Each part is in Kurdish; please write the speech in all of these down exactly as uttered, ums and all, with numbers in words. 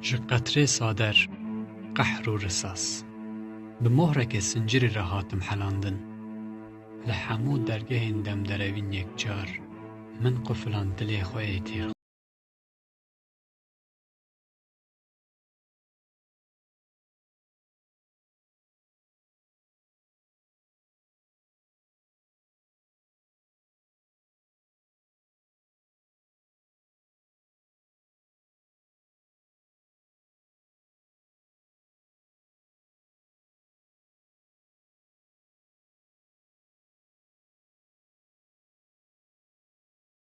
Ji qetrê sader, qehr û risas. Bi mohreke sincirî re hatim helandin. Li hemû dergehên demderewîn yekcar, min qufilan dilê xwe yê têr.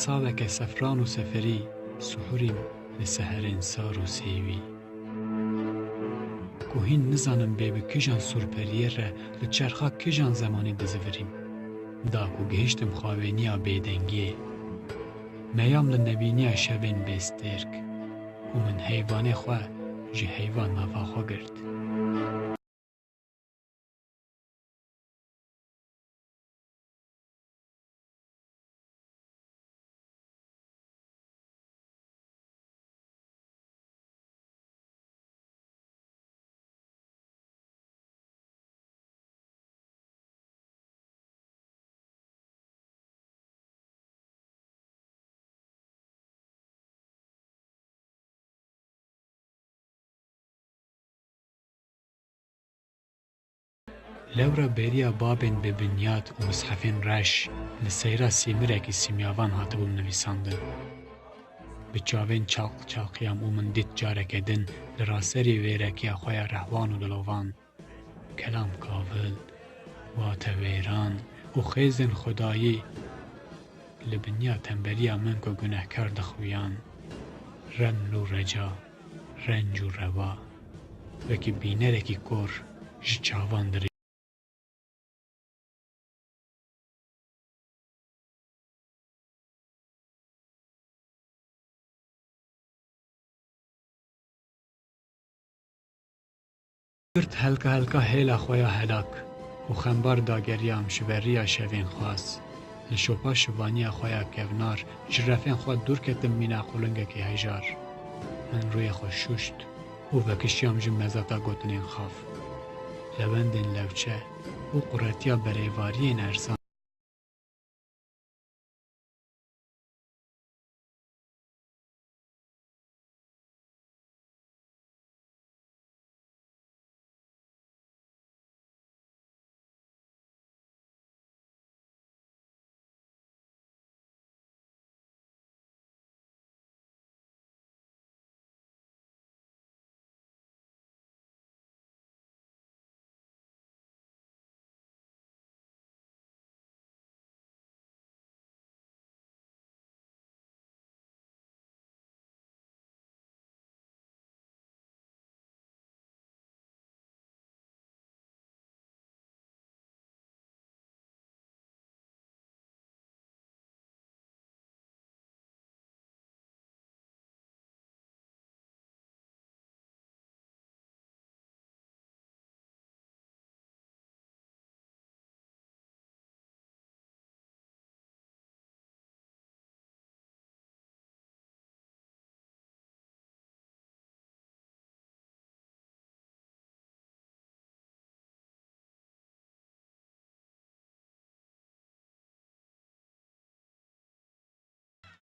Saveke sefran û seferî, suhurîm li seherên sar û sêwî. Ku hîn nizanim bê bi kijan sûrperiyê re li çerxa kijan zemanî dizivirîm. Da ku gihiştim xwewêniya bêdengiyê. Meyam li nebîniya şevên bêstêrk û min heyvanê xwe ji heyva nava xwe girt. Lewra bêriya babên bêbinyat û mishefên reş li seyra sîmirekî sîmyavan hatibûm nivîsandin. Bi çavên çalq çalqiyam û min dît careke din li raserî wêrekiya xwe ya rehwan û dilovan. Kelam kavil, wate wêran û xêzên xwedayî li binya tembeliya min ku gunehkar dixuyan, reml û reca, renc û rewa, wekî bînerekî kor ji çavan dirî. Girt helka helka hêla xwe ya helak û xembar dageriyam ji beriya şevên xwaz. Li şopa şivaniya xwe ya kevnar ji refên xwe dûr ketim mîna qulingekî hejar. Min rûyê xwe şûşt û vekişiyam ji mezata gotinên xav. Lewendên lewçe û quretiya berêvariyên erzan.